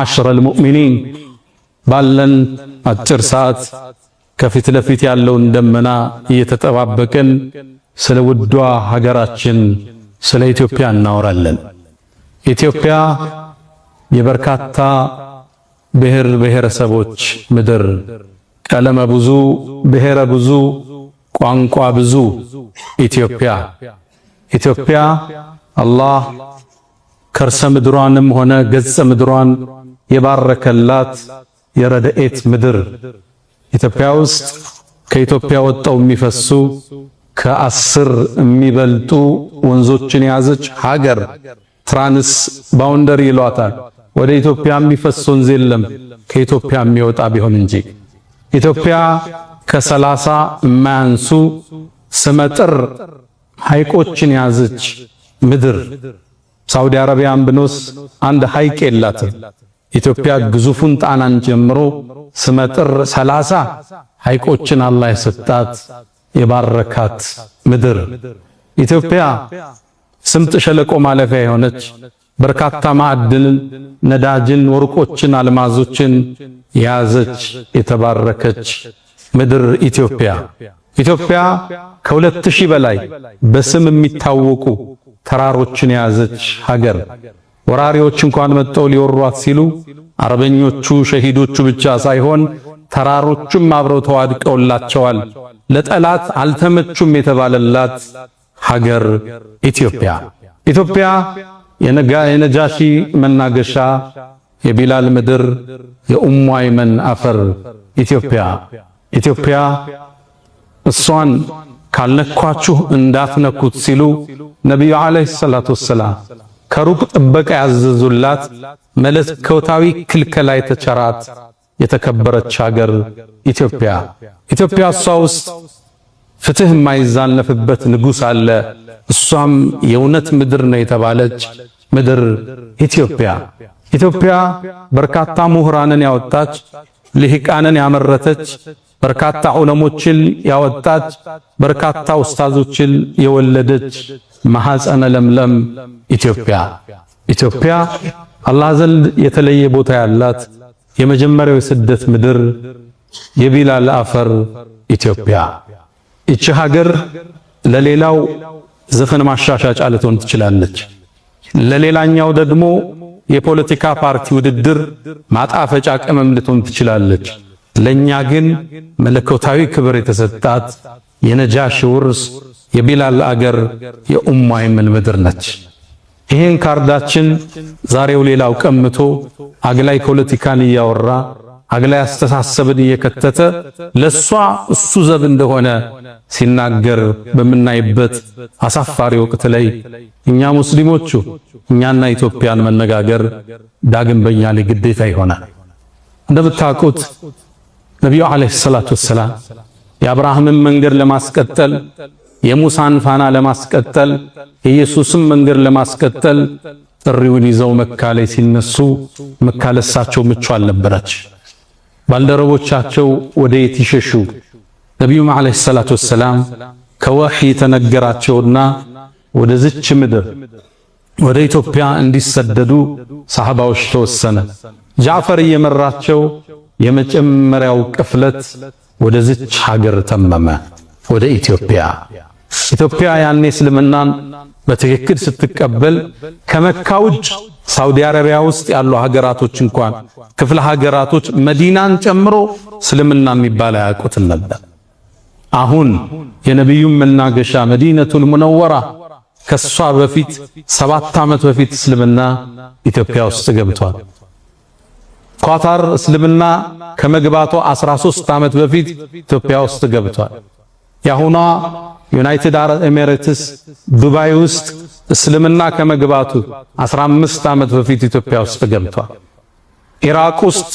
معاشر المؤمنين፣ ባለን አጭር ሰዓት ከፊት ለፊት ያለውን ደመና እየተጠባበቅን ስለ ውዷ ሀገራችን ስለ ኢትዮጵያ እናወራለን። ኢትዮጵያ የበርካታ ብሔር ብሔረሰቦች ምድር፣ ቀለመ ብዙ፣ ብሔረ ብዙ፣ ቋንቋ ብዙ ኢትዮጵያ። ኢትዮጵያ አላህ ከርሰ ምድሯንም ሆነ ገጸ ምድሯን የባረከላት የረድኤት ምድር። ኢትዮጵያ ውስጥ ከኢትዮጵያ ወጥተው የሚፈሱ ከ10 የሚበልጡ ወንዞችን የያዘች ሀገር፣ trans boundary ይሏታል። ወደ ኢትዮጵያ የሚፈስ ወንዝ የለም ከኢትዮጵያ የሚወጣ ቢሆን እንጂ። ኢትዮጵያ ከ30 የማያንሱ ስመጥር ሐይቆችን የያዘች ምድር። ሳውዲ አረቢያን ብንወስድ አንድ ሐይቅ የላትም። ኢትዮጵያ ግዙፉን ጣናን ጀምሮ ስመጥር 30 ሐይቆችን አላህ የሰጣት የባረካት ምድር። ኢትዮጵያ ስምጥ ሸለቆ ማለፊያ የሆነች፣ በርካታ ማዕድንን፣ ነዳጅን፣ ወርቆችን፣ አልማዞችን የያዘች የተባረከች ምድር ኢትዮጵያ። ኢትዮጵያ ከ2000 በላይ በስም የሚታወቁ ተራሮችን የያዘች ሀገር። ወራሪዎች እንኳን መጥተው ሊወሯት ሲሉ አርበኞቹ ሸሂዶቹ ብቻ ሳይሆን ተራሮቹም አብረው ተዋድቀውላቸዋል። ለጠላት አልተመቹም የተባለላት ሀገር ኢትዮጵያ። ኢትዮጵያ የነጃሺ መናገሻ፣ የቢላል ምድር፣ የኡሙ አይመን አፈር ኢትዮጵያ። ኢትዮጵያ እሷን ካልነኳችሁ እንዳትነኩት ሲሉ ነቢዩ ዓለይሂ ሰላቱ ወሰላም ከሩቅ ጥበቃ ያዘዙላት፣ መለኮታዊ ክልከላ የተቸራት የተከበረች ሀገር ኢትዮጵያ። ኢትዮጵያ እሷ ውስጥ ፍትህ የማይዛነፍበት ንጉስ አለ። እሷም የእውነት ምድር ነው የተባለች ምድር ኢትዮጵያ። ኢትዮጵያ በርካታ ምሁራንን ያወጣች፣ ልሂቃንን ያመረተች፣ በርካታ ዑለሞችን ያወጣች፣ በርካታ ኡስታዞችን የወለደች ማሐፀነ ለምለም ኢትዮጵያ። ኢትዮጵያ አላህ ዘንድ የተለየ ቦታ ያላት፣ የመጀመሪያው የስደት ምድር፣ የቢላል አፈር ኢትዮጵያ። እቺ ሀገር ለሌላው ዘፈን ማሻሻጫ ልትሆን ትችላለች። ለሌላኛው ደግሞ የፖለቲካ ፓርቲ ውድድር ማጣፈጫ ቅመም ልትሆን ትችላለች። ለኛ ግን መለኮታዊ ክብር የተሰጣት፣ የነጃሽ ውርስ፣ የቢላል አገር፣ የኡሙ አይመን ምድር ነች። ይሄን ካርዳችን ዛሬው ሌላው ቀምቶ አግላይ ፖለቲካን እያወራ፣ አግላይ አስተሳሰብን እየከተተ፣ ለሷ እሱ ዘብ እንደሆነ ሲናገር በምናይበት አሳፋሪ ወቅት ላይ እኛ ሙስሊሞቹ እኛና ኢትዮጵያን መነጋገር ዳግም በእኛ ላይ ግዴታ ይሆናል። እንደምታውቁት ነቢዩ ዓለይሂ ሰላቱ ወሰላም የአብርሃምን መንገድ ለማስቀጠል፣ የሙሳን ፋና ለማስቀጠል፣ የኢየሱስን መንገድ ለማስቀጠል ጥሪውን ይዘው መካ ላይ ሲነሱ መካ ለሳቸው ምቹ አልነበረች። ባልደረቦቻቸው ወደ የት ይሸሹ? ነቢዩም ዓለይሂ ሰላቱ ወሰላም ከወህይ ተነገራቸውና ወደዚች ምድር ወደ ኢትዮጵያ እንዲሰደዱ ሰሃባዎች ተወሰነ። ጃዕፈር እየመራቸው የመጀመሪያው ቅፍለት ወደዚች ሀገር ተመመ፣ ወደ ኢትዮጵያ። ኢትዮጵያ ያኔ እስልምናን በትክክል ስትቀበል ከመካ ውጭ ሳውዲ አረቢያ ውስጥ ያሉ ሀገራቶች እንኳን ክፍለ ሀገራቶች መዲናን ጨምሮ እስልምና የሚባል አያውቁትም ነበር። አሁን የነቢዩን መናገሻ መዲነቱል ሙነወራ ከሷ በፊት 7 ዓመት በፊት እስልምና ኢትዮጵያ ውስጥ ገብቷል። ኳታር እስልምና ከመግባቱ 13 ዓመት በፊት ኢትዮጵያ ውስጥ ገብቷል። የአሁኗ ዩናይትድ አረብ ኤሚሬትስ ዱባይ ውስጥ እስልምና ከመግባቱ 15 ዓመት በፊት ኢትዮጵያ ውስጥ ገብቷል። ኢራቅ ውስጥ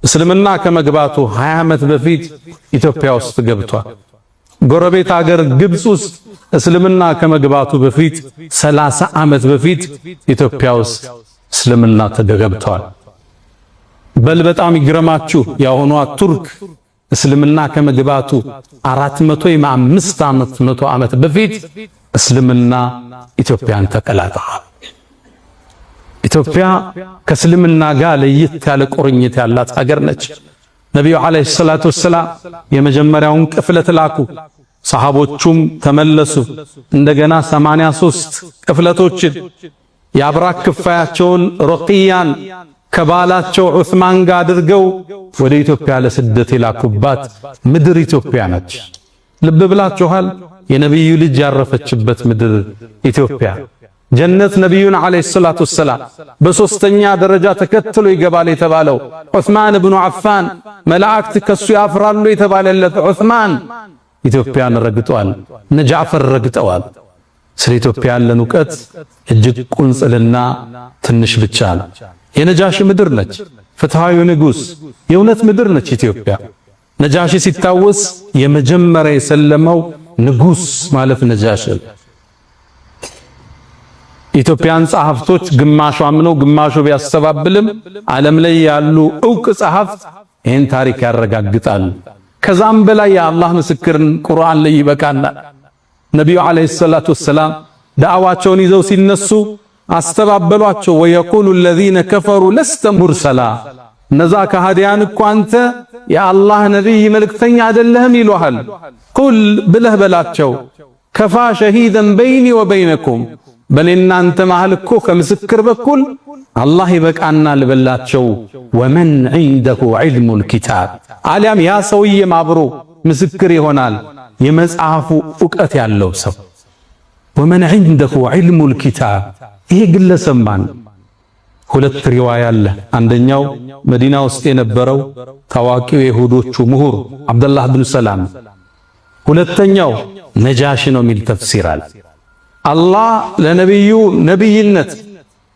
እስልምና ከመግባቱ 20 ዓመት በፊት ኢትዮጵያ ውስጥ ገብቷል። ጎረቤት አገር ግብጽ ውስጥ እስልምና ከመግባቱ በፊት 30 ዓመት በፊት ኢትዮጵያ ውስጥ እስልምና ተገብቷል። በል በጣም ይግረማችሁ፣ የአሁኗ ቱርክ እስልምና ከመግባቱ 400 ወይም 500 ዓመት በፊት እስልምና ኢትዮጵያን ተቀላቅሏል። ኢትዮጵያ ከእስልምና ጋር ለየት ያለ ቁርኝት ያላት ሀገር ነች። ነቢዩ ዓለይሂ ሰላቱ ወሰላም የመጀመሪያውን ቅፍለት ላኩ። ሰሃቦቹም ተመለሱ። እንደገና 83 ቅፍለቶችን የአብራክ ክፋያቸውን ሩቅያን ከባላቸው ዑስማን ጋር አድርገው ወደ ኢትዮጵያ ለስደት የላኩባት ምድር ኢትዮጵያ ነች። ልብ ብላችኋል። የነቢዩ ልጅ ያረፈችበት ምድር ኢትዮጵያ። ጀነት ነቢዩን ዓለይሂ ሰላቱ ወሰላም በሶስተኛ ደረጃ ተከትሎ ይገባል የተባለው ዑስማን ብኑ አፋን፣ መላእክት ከሱ ያፍራሉ የተባለለት ዑስማን ኢትዮጵያን ረግጧል። እነ ጃዕፈር ረግጠዋል። ስለ ኢትዮጵያ ያለን እውቀት እጅግ ቁንጽልና ትንሽ ብቻ ነው። የነጃሺ ምድር ነች። ፍትሃዊው ንጉስ የእውነት ምድር ነች ኢትዮጵያ። ነጃሺ ሲታወስ የመጀመሪያ የሰለመው ንጉስ ማለት ነጃሺ። ኢትዮጵያን ጸሐፍቶች ግማሹ አምነው ግማሹ ቢያስተባብልም ዓለም ላይ ያሉ ዕውቅ ጸሐፍት ይህን ታሪክ ያረጋግጣል። ከዛም በላይ የአላህ ምስክርን ቁርአን ላይ ይበቃናል። ነቢዩ ዓለይሂ ሰላቱ ወሰላም ዳዕዋቸውን ይዘው ሲነሱ አስተባበሏቸው። ወየቁሉ الذين كفروا لست مرسلا፣ እነዛ ከሃዲያን እኮ አንተ የአላህ ነቢይ መልእክተኛ አይደለህም ይሉሃል። ቁል ብለህ በላቸው ከፋ ሸሂደን በይኒ ወበይነኩም፣ በእኔና አንተ መሃል እኮ ከምስክር በኩል አላህ ይበቃናል በላቸው። ወመን ዒንደሁ ዒልሙል ኪታብ፣ አሊያም ያ ሰውዬም አብሮ ምስክር ይሆናል የመጽሐፉ ዕውቀት ያለው ሰው። ወመን ዒንደሁ ዒልሙል ኪታብ፣ ይሄ ግለሰብ ማን? ሁለት ሪዋያ አለ። አንደኛው መዲና ውስጥ የነበረው ታዋቂው የይሁዶቹ ምሁር አብደላህ ብን ሰላም፣ ሁለተኛው ነጃሺ ነው የሚል ተፍሲር አለ። አላህ ለነቢዩ ነቢይነት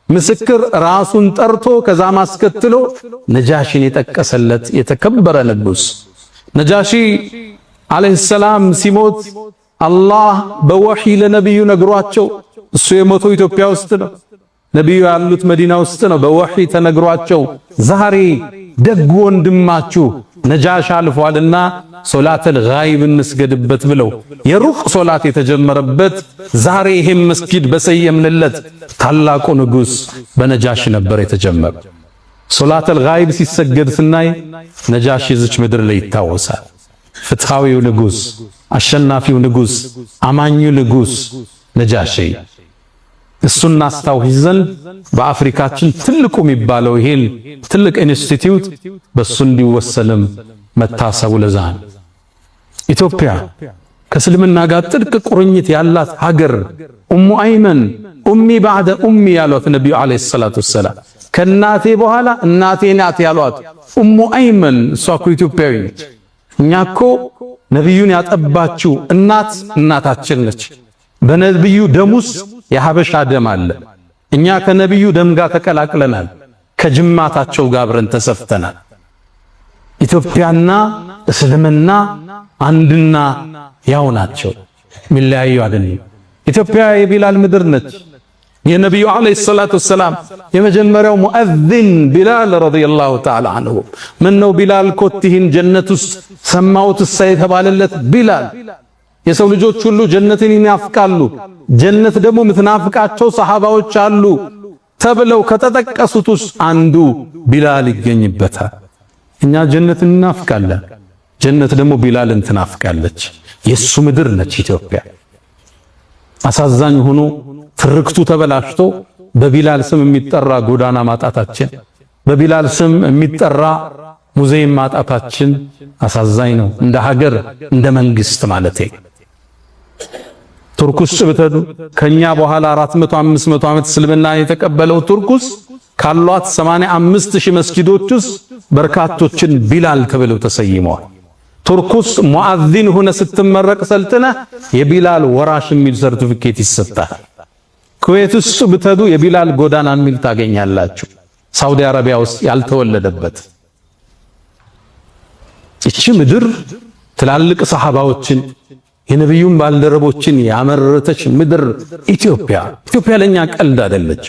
ምስክር ራሱን ጠርቶ ከዛም አስከትሎ ነጃሺን የጠቀሰለት የተከበረ ንጉስ። ነጃሺ ዓለይሂ ሰላም ሲሞት አላህ በወህይ ለነቢዩ ነግሯቸው፣ እሱ የሞተው ኢትዮጵያ ውስጥ ነው፣ ነቢዩ ያሉት መዲና ውስጥ ነው። በወህይ ተነግሯቸው ዛሬ ደግ ወንድማችሁ ነጃሽ አልፏልና ሶላተል ጋይብ እንስገድበት ብለው የሩቅ ሶላት የተጀመረበት ዛሬ ይሄም መስጊድ በሰየምንለት ታላቁ ንጉስ በነጃሽ ነበር የተጀመረ። ሶላተል ጋይብ ሲሰገድ ስናይ ነጃሽ የዚች ምድር ላይ ይታወሳል። ፍትሃዊው ንጉስ፣ አሸናፊው ንጉስ፣ አማኙ ንጉስ ነጃሺ። እሱን እናስታውስ ዘንድ በአፍሪካችን ትልቁ የሚባለው ይሄን ትልቅ ኢንስቲትዩት በሱ እንዲወሰንም መታሰቡ ለዛ ነው። ኢትዮጵያ ከእስልምና ጋር ጥልቅ ቁርኝት ያላት ሀገር፣ ኡሙ አይመን أمي بعد أمي ያሏት ነቢዩ ዓለይሂ ሰላቱ ወሰላም፣ ከእናቴ በኋላ እናቴ ናት ያሏት ኡሙ አይመን፣ እሷ እኮ ኢትዮጵያዊ ነች። እኛ እኮ ነቢዩን ያጠባችው እናት እናታችን ነች። በነቢዩ ደም ውስጥ የሀበሻ ደም አለ። እኛ ከነቢዩ ደም ጋር ተቀላቅለናል። ከጅማታቸው ጋር አብረን ተሰፍተናል። ኢትዮጵያና እስልምና አንድና ያው ናቸው፣ የሚለያዩ አይደለም። ኢትዮጵያ የቢላል ምድር ነች። የነቢዩ ዓለይሂ ሰላቱ ወሰላም የመጀመሪያው ሙአዚን ቢላል ረዲየላሁ ተዓላ አንሁ። ምን ነው ቢላል ኮቲህን ጀነት ውስጥ ሰማሁት እሳ የተባለለት ቢላል። የሰው ልጆች ሁሉ ጀነትን ይናፍቃሉ፣ ጀነት ደግሞ የምትናፍቃቸው ሰሃባዎች አሉ ተብለው ከተጠቀሱት ውስጥ አንዱ ቢላል ይገኝበታል። እኛ ጀነትን እናፍቃለን፣ ጀነት ደግሞ ቢላልን ትናፍቃለች። የሱ ምድር ነች ኢትዮጵያ። አሳዛኝ ሆኖ ትርክቱ ተበላሽቶ በቢላል ስም የሚጠራ ጎዳና ማጣታችን፣ በቢላል ስም የሚጠራ ሙዚየም ማጣታችን አሳዛኝ ነው። እንደ ሀገር እንደ መንግስት ማለቴ። ቱርክ ውስጥ ብትሄዱ ከኛ በኋላ 400 500 ዓመት እስልምና የተቀበለው ቱርክ ውስጥ ካሏት 85,000 መስጊዶች ውስጥ በርካቶችን ቢላል ተብለው ተሰይመዋል። ቱርክ ውስጥ ሙአዚን ሆነ ስትመረቅ ሰልጥነህ የቢላል ወራሽ የሚል ሰርቲፊኬት ይሰጣል። ኩዌት ውስጥ ብትሄዱ የቢላል ጎዳና የሚል ታገኛላችሁ። ሳውዲ አረቢያ ውስጥ ያልተወለደበት እቺ ምድር ትላልቅ ሰሃባዎችን የነቢዩን ባልደረቦችን ያመረተች ምድር ኢትዮጵያ። ኢትዮጵያ ለኛ ቀልድ አይደለች።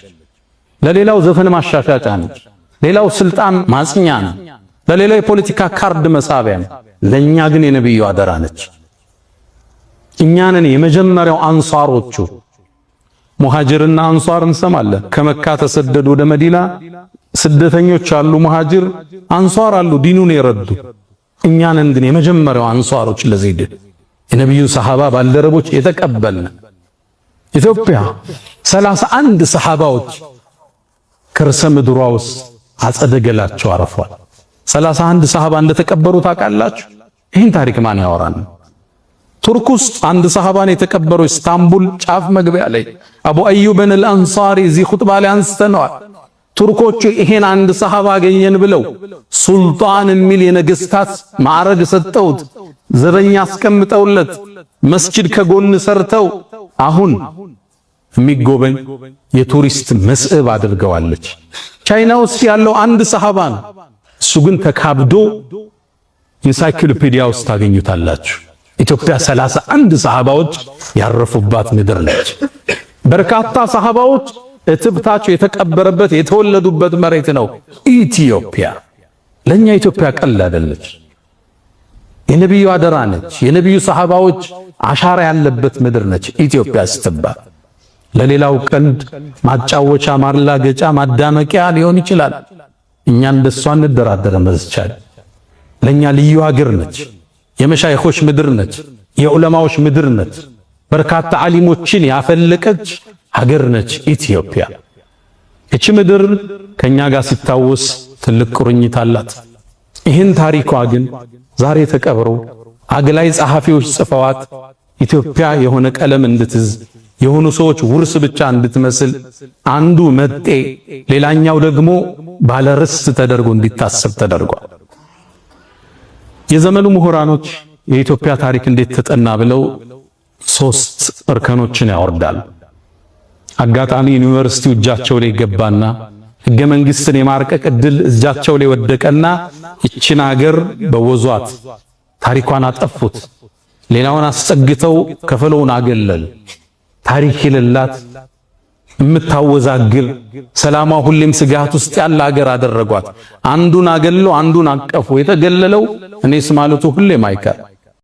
ለሌላው ዘፈን ማሻሻጫ ነች። ሌላው ስልጣን ማጽኛ ነው። ለሌላው የፖለቲካ ካርድ መሳቢያ ነው። ለኛ ግን የነቢዩ አደራ ነች። እኛንን የመጀመሪያው አንሷሮቹ። ሙሃጅርና አንሷር እንሰማለን። ከመካ ተሰደዱ ወደ መዲና ስደተኞች አሉ፣ ሙሃጅር አንሷር አሉ፣ ዲኑን የረዱ። እኛንን ግን የመጀመሪያው አንሷሮች ለዚህ ድል የነቢዩ ሰሃባ ባልደረቦች የተቀበልን። ኢትዮጵያ 31 ሰሃባዎች ከርሰ ምድሯ ውስጥ አጸደ ገላቸው አርፏል። 31 ሰሃባ እንደተቀበሩ ታውቃላችሁ? ይህን ታሪክ ማን ያወራል? ቱርክ ውስጥ አንድ ሰሃባን የተቀበረው ኢስታንቡል ጫፍ መግቢያ ላይ አቡ አዩብን አልአንሳሪ እዚህ ኹጥባ ላይ አንስተነዋል። ቱርኮቹ ይሄን አንድ ሰሃባ አገኘን ብለው ሱልጣን የሚል የነገስታት ማዕረግ ሰጠውት፣ ዘበኛ አስቀምጠውለት መስጂድ ከጎን ሰርተው አሁን የሚጎበኝ የቱሪስት መስህብ አድርገዋለች። ቻይና ውስጥ ያለው አንድ ሰሃባ ነው። እሱ ግን ተካብዶ ኢንሳይክሎፒዲያ ውስጥ ታገኙታላችሁ። ኢትዮጵያ 31 ሰሃባዎች ያረፉባት ምድር ነች። በርካታ ሰሃባዎች እትብታቸው የተቀበረበት የተወለዱበት መሬት ነው ኢትዮጵያ። ለኛ ኢትዮጵያ ቀላል አይደለች። የነቢዩ አደራ ነች። የነቢዩ ሰሃባዎች አሻራ ያለበት ምድር ነች ኢትዮጵያ ስትባል። ለሌላው ቀንድ ማጫወቻ፣ ማላገጫ፣ ማዳመቂያ ሊሆን ይችላል። እኛ እንደሷ እንደራደረም። በዚቻል ለኛ ልዩ ሀገር ነች። የመሻይኾች ምድር ነች። የዑለማዎች ምድር ነች። በርካታ ዓሊሞችን ያፈለቀች ሀገር ነች ኢትዮጵያ። እቺ ምድር ከኛ ጋር ሲታወስ ትልቅ ቁርኝት አላት። ይህን ታሪኳ ግን ዛሬ ተቀብሮ አግላይ ጸሐፊዎች ጽፈዋት ኢትዮጵያ የሆነ ቀለም እንድትዝ የሆኑ ሰዎች ውርስ ብቻ እንድትመስል አንዱ መጤ ሌላኛው ደግሞ ባለርስት ተደርጎ እንዲታሰብ ተደርጓል። የዘመኑ ምሁራኖች የኢትዮጵያ ታሪክ እንዴት ተጠና ብለው ሶስት እርከኖችን ያወርዳል። አጋጣሚ ዩኒቨርሲቲው እጃቸው ላይ ገባና ሕገ መንግስትን የማርቀቅ እድል እጃቸው ላይ ወደቀና ይችን አገር በወዟት፣ ታሪኳን አጠፉት። ሌላውን አስጠግተው ከፈለውን አገለል። ታሪክ የሌላት የምታወዛግብ ሰላሟ ሁሌም ስጋት ውስጥ ያለ አገር አደረጓት። አንዱን አገለው አንዱን አቀፉ። የተገለለው እኔስ ማለቱ ሁሌም አይቀር።